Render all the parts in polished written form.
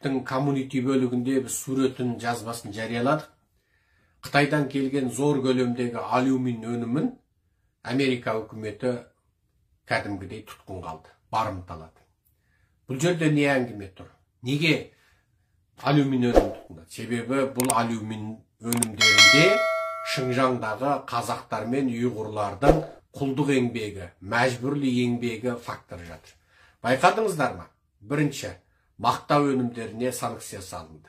Атажұрттың коммунити бөлігінде біз суретін, жазбасын жарияладық. Қытайдан келген зор көлемдегі алюмин өнімін Америка үкіметі кәдімгідей тұтқынға алды, барымталады. Бұл жерде не әңгіме тұр? Неге алюмин өнімін тұтқындады? Себебі бұл алюмин өнімдерінде Шыңжаңдағы қазақтар мен ұйғырлардың құлдық еңбегі, мәжбүрлі еңбегі факторы жатыр. Байқадыңыздар ма? Бірінші, мақта өнімдеріне санкция салынды.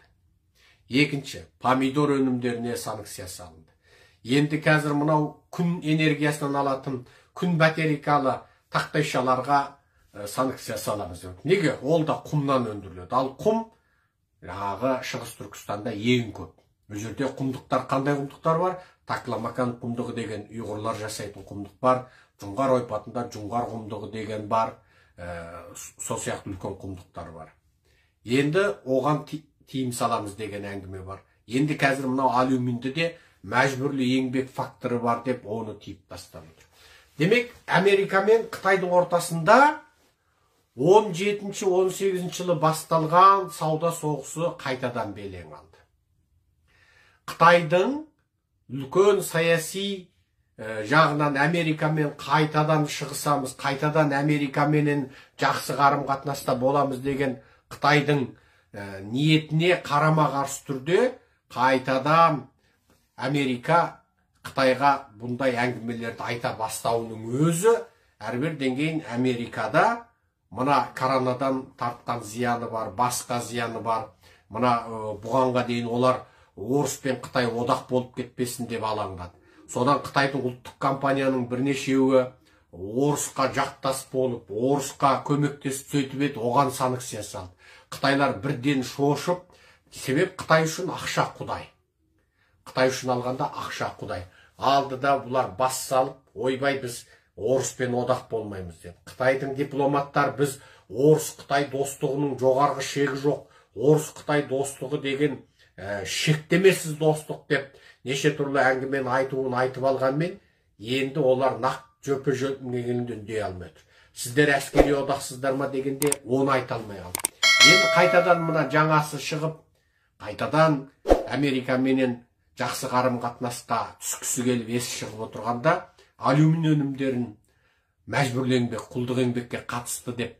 Екінші, помидор өнімдеріне санкция салынды. Енді қазір мынау күн энергиясынан алатын күн батарейкалы тақтайшаларға санкция саламыз деп. Неге? Ол да құмнан өндіріледі. Ал құм жаңағы Шығыс Түркістанда ең көп. Бұл жерде құмдықтар, қандай құмдықтар бар? Такламакан құмдығы деген ұйғырлар жасайтын құмдық бар. Жоңғар ойпатында Жоңғар құмдығы деген бар. Сол сияқты үлкен құмдықтар бар. Енді оған тыйым саламыз деген әңгіме бар. Енді қазір мынау алюминді де мәжбүрлі еңбек факторы бар деп оны тыйып тастап отыр. Демек, Америка мен Қытайдың ортасында 17-18 жылы басталған сауда соғысы қайтадан белең алды. Қытайдың үлкен саяси жағынан Америкамен қайтадан шығысамыз, қайтадан Америкаменен жақсы қарым-қатынаста боламыз деген Қытайдың ниетіне қарама-қарсы түрде қайтадан Америка Қытайға бұндай әңгімелерді айта бастауының өзі әрбірден кейін Америкада мына коронадан тартқан зияны бар, басқа зияны бар. Мына бұғанға дейін олар орыс пен Қытай одақ болып кетпесін деп алаңдады. Содан Қытайдың ұлттық компанияның бірнешеуі орысқа жақтас болып, орысқа көмектесіп сөйтіп еді, оған санкция салды. Қытайлар бірден шошып, себеп Қытай үшін ақша құдай. Қытай үшін алғанда ақша құдай. Алды да бұлар бас салып, ойбай біз орыспен одақ болмаймыз деді. Қытайдың дипломаттар біз орыс-қытай достығының жоғарғы шегі жоқ, орыс-қытай достығы деген шектемесіз достық деп неше түрлі әңгімені айтуын айтып алғанмен, енді олар нақ жөпе-жөпе үндей алмай отыр. Сіздер әскери одақсыздар ма дегенде оны айта алмай қалды. Енді қайтадан мына жаңасы шығып, қайтадан Америкаменен жақсы қарым-қатынасқа түскісі келіп есі шығып отырғанда алюмин өнімдерін мәжбүрлі еңбек, құлдық еңбекке қатысты деп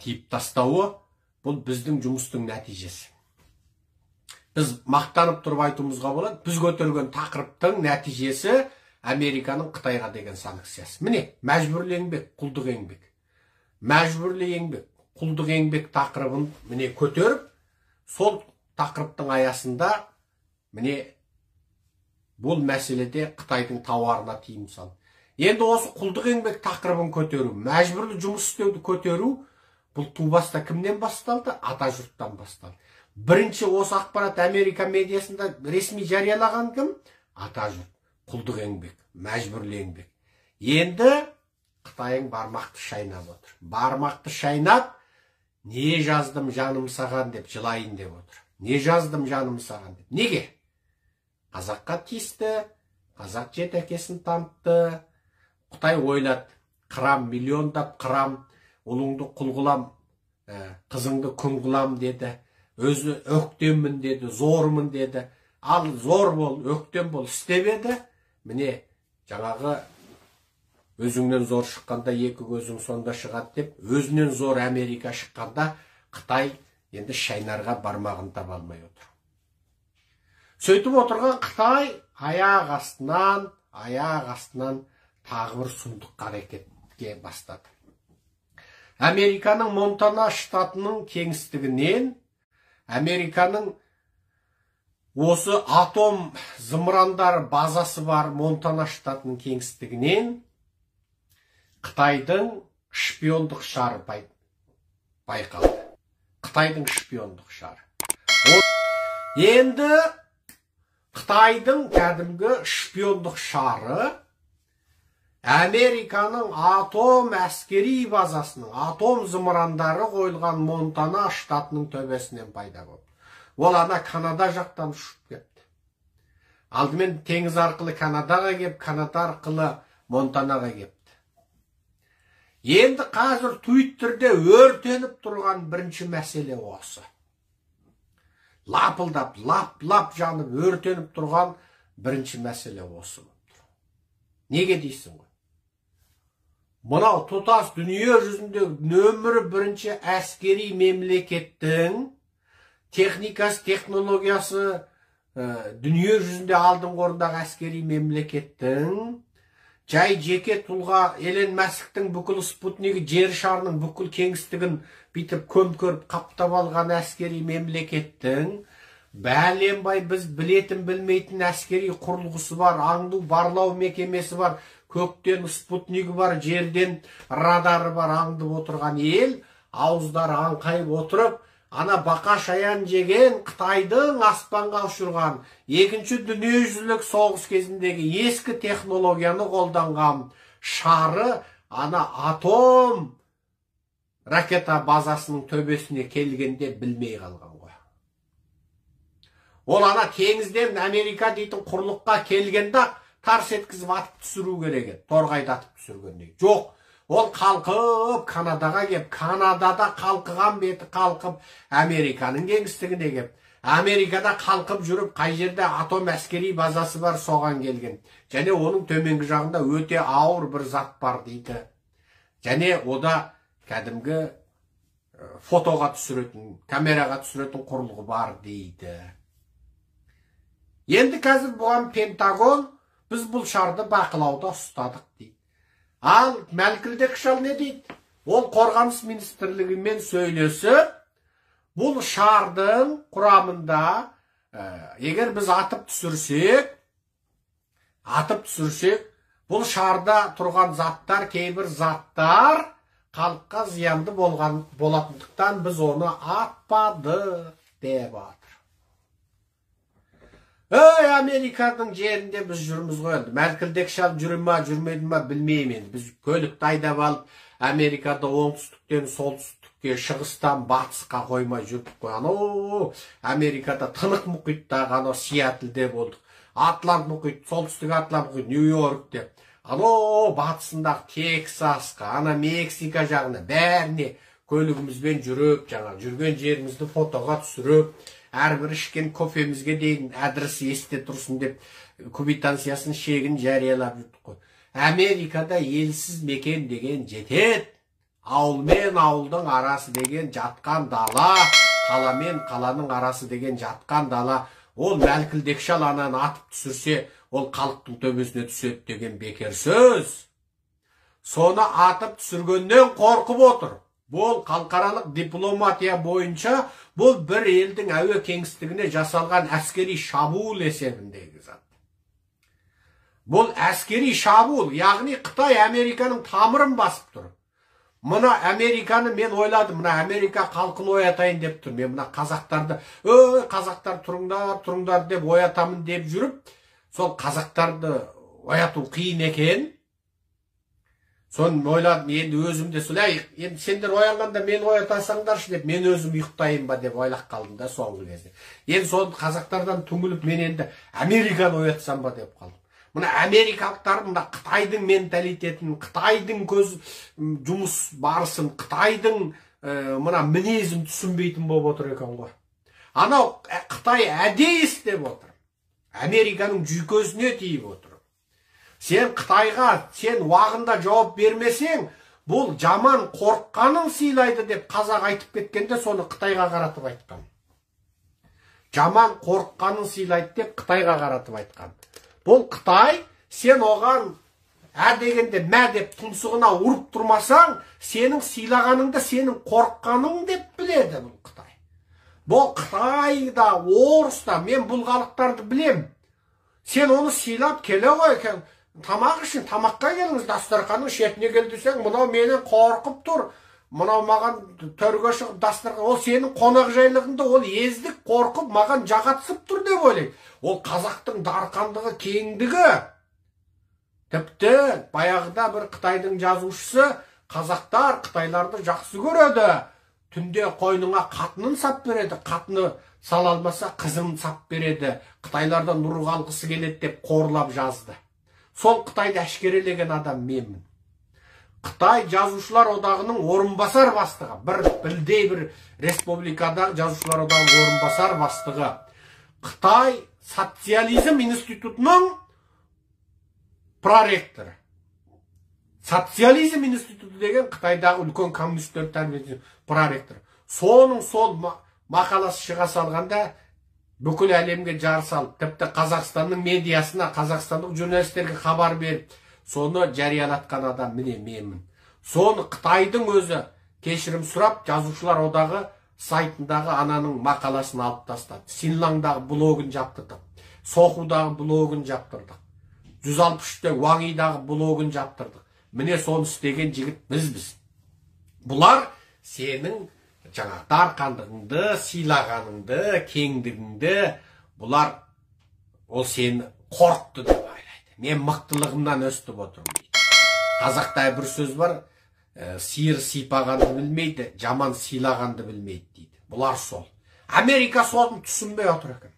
тиіп тастауы бұл біздің жұмыстың нәтижесі. Біз мақтанып тұрып айтуымызға болады, біз көтерген тақырыптың нәтижесі Американың Қытайға деген санкциясы. Міне, мәжбүрлі еңбек, құлдық еңбек. Мәжбүрлі еңбек, құлдық еңбек тақырыбын міне көтеріп, сол тақырыптың аясында міне бұл мәселеде Қытайдың тауарына тыйым салды. Енді осы құлдық еңбек тақырыбын көтеру, мәжбүрлі жұмыс істеуді көтеру, бұл тубаста кімнен басталды? Атажұрттан басталды. Бірінші осы ақпарат Америка медиасында ресми жариялаған кім? Атажұрт. Құлдық еңбек, мәжбүрлі еңбек. Енді Қытайың бармақты шайнап отыр. Бармақты шайнап, не жаздым жаным саған деп жылайын деп отыр. Не жаздым жаным саған деп. Неге? Қазаққа тиісті, қазақ жеті әкесін танытты. Қытай ойлады, қырам, миллиондап қырам, ұлыңды құл қылам, қызыңды күң қылам деді. Өзі өктеммін деді, зормын деді. Ал зор бол, өктем бол істеп еді. Міне жаңағы өзіңнен зор шыққанда екі көзің сонда шығады деп, өзінен зор Америка шыққанда Қытай енді шайнарға бармағын таба алмай отыр. Сөйтіп отырған Қытай аяқ астынан тағы бір сұмдық әрекетке бастады. Американың Монтана штатының кеңістігінен Американың осы атом зымырандары базасы бар Монтана штатының кеңістігінен Қытайдың шпиондық шары байқалды. Қытайдың шпиондық шары. Енді Қытайдың кәдімгі шпиондық шары Американың атом әскери базасының, атом зымырандары қойылған Монтана штатының төбесінен пайда болды. Ол ана Канада жақтан ұшып кетті. Алдымен теңіз арқылы Канадаға кеп, Канада арқылы Монтанаға кепті. Енді қазір Твиттерде өртеніп тұрған бірінші мәселе осы. Лапылдап, лап-лап жанып, өртеніп тұрған бірінші мәселе осы болып тұр. Неге дейсің ғой? Мынау тұтас дүние жүзінде нөмірі бірінші әскери мемлекеттің техникасы, технологиясы, дүние жүзінде алдыңғы орындағы әскери мемлекеттің жай жеке тұлға Элон Масктың бүкіл спутнигі жер шарының бүкіл кеңістігін бүйтіп көмкеріп қаптап алған әскери мемлекеттің бәленбай біз білетін білмейтін әскери құрылғысы бар, аңду барлау мекемесі бар, көктен спутнигі бар, жерден радары бар, аңдып отырған ел ауыздары аңқайып отырып, ана бақа шаян жеген Қытайдың аспанға ұшырған екінші дүниежүзілік соғыс кезіндегі ескі технологияны қолданған шары ана атом ракета базасының төбесіне келгенде білмей қалған ғой. Ол ана теңізден Америка дейтін құрлыққа келгенде тарс еткізіп атып түсіру керек еді, торғайды атып түсіргендей. Жоқ, ол қалқып Канадаға кеп, Канадада қалқыған беті қалқып Американың кеңістігіне кеп, Америкада қалқып жүріп қай жерде атом әскери базасы бар соған келген. Және оның төменгі жағында өте ауыр бір зат бар дейді. Және ода кәдімгі фотоға түсіретін, камераға түсіретін құрылғы бар дейді. Енді қазір бұған Пентагон біз бұл шарды бақылауда ұстадық дейді. Ал Мәлкілдек шал не дейді? Ол қорғаныс министрлігімен сөйлесіп, бұл шардың құрамында егер біз атып түсірсек, бұл шарда тұрған заттар, кейбір заттар халыққа зиянды болатындықтан біз оны атпадық деп жатыр. Ей, Американың жерінде біз жүрміз ғой енді. Мәлкілдек шал жүре ма, жүрмеді ма білмеймін енді. Біз көлікті айдап алып, Америкада оңтүстіктен солтүстікке, шығыстан батысқа қоймай жүрдік қой. Анау Америкада тынық мұхиттағы анау Сиэтлде болдық. Атлант мұхит, солтүстік Атлант мұхит, Нью-Йоркте. Анау батысындағы Тексасқа, ана Мексика жағына бәріне көлігімізбен жүріп, жаңа жүрген жерімізді фотоға түсіріп, әрбір ішкен кофемізге дейін адресі есте тұрсын деп квитанциясын, шегін жариялап жүрдік қой. Америкада елсіз мекен деген жетеді. Ауыл мен ауылдың арасы деген жатқан дала, қала мен қаланың арасы деген жатқан дала. Ол Мәлкілдек шал ананы атып түсірсе, ол халықтың төбесіне түседі деген бекер сөз. Соны атып түсіргеннен қорқып отыр. Бұл халықаралық дипломатия бойынша бұл бір елдің әуе кеңістігіне жасалған әскери шабуыл есебіндегі зат. Бұл әскери шабуыл, яғни Қытай Американың тамырын басып тұр. Мына Американы мен ойладым, мына Америка халқын оятайын деп тұр. Мен мына қазақтарды, ой, қазақтар тұрыңдар, тұрыңдар деп оятамын деп жүріп, сол қазақтарды ояту қиын екен. Соны ойладым, енді өзім де сол, әй, енді сендер оянғанда мен оятасаңдаршы деп, мен өзім ұйықтайын ба деп ойлап қалдым да соңғы кезде. Енді сол қазақтардан түңіліп, мен енді Американы оятсам ба деп қалдым. Мына америкалықтар мына Қытайдың менталитетін, Қытайдың көз жұмыс барысын, Қытайдың мына мінезін түсінбейтін болып отыр екен ғой. Анау Қытай әдейі істеп отыр. Американың жүйкесіне тиіп отыр. Сен Қытайға, сен уағында жауап бермесең, бұл жаман қорыққанын сыйлайды деп қазақ айтып кеткенде соны Қытайға қаратып айтқан. Жаман қорыққанын сыйлайды деп Қытайға қаратып айтқан. Бұл Қытай, сен оған ә дегенде мә деп тұмсығына ұрып тұрмасаң, сенің сыйлағаныңды сенің қорыққаның деп біледі бұл Қытай. Бұл Қытай да, орыс та, мен бұл халықтарды білем. Сен оны сыйлап келе ғой, тамақ үшін, тамаққа келіңіз, дастарханның шетіне кел десең, мынау менен қорқып тұр, мынау маған төрге шығып дастархан, ол сенің қонақжайлығыңды, ол ездік қорқып маған жағатсып тұр деп ойлайды. Ол қазақтың дарқандығы, кеңдігі. Тіпті баяғыда бір Қытайдың жазушысы, қазақтар қытайларды жақсы көреді. Түнде қойныңа қатынын сап береді, қатыны сала алмаса қызын сап береді. Қытайлардан нұр қалғысы келеді деп қорлап жазды. Сол Қытайды әшкерелеген адам менмін. Қытай жазушылар одағының орынбасар бастығы, бір білдей бір республикадағы жазушылар одағының орынбасар бастығы, Қытай социализм институтының проректоры. Социализм институты деген Қытайдағы үлкен коммунисттер тәрбиелейтін проректор. Соның сол мақаласы шыға салғанда бүкіл әлемге жар салып, тіпті Қазақстанның медиасына, қазақстандық журналистерге хабар беріп, соны жариялатқан адам міне менмін. Соны Қытайдың өзі кешірім сұрап, жазушылар одағы сайтындағы ананың мақаласын алып тастады. Синлаңдағы блогын жаптырдық. Сохудағы блогын жаптырдық. 163-те Уаңидағы блогын жаптырдық. Міне соны істеген жігіт бізбіз. Бұлар сенің жаңа дарқандығыңды, сыйлағаныңды, кеңдігіңді, бұлар ол сені қорқытты деп ойлайды. Мен мықтылығымнан өстіп отырмын дейді. Қазақта бір сөз бар, сиыр сипағанды білмейді, жаман сыйлағанды білмейді дейді. Бұлар сол. Америка соны түсінбей отыр екен.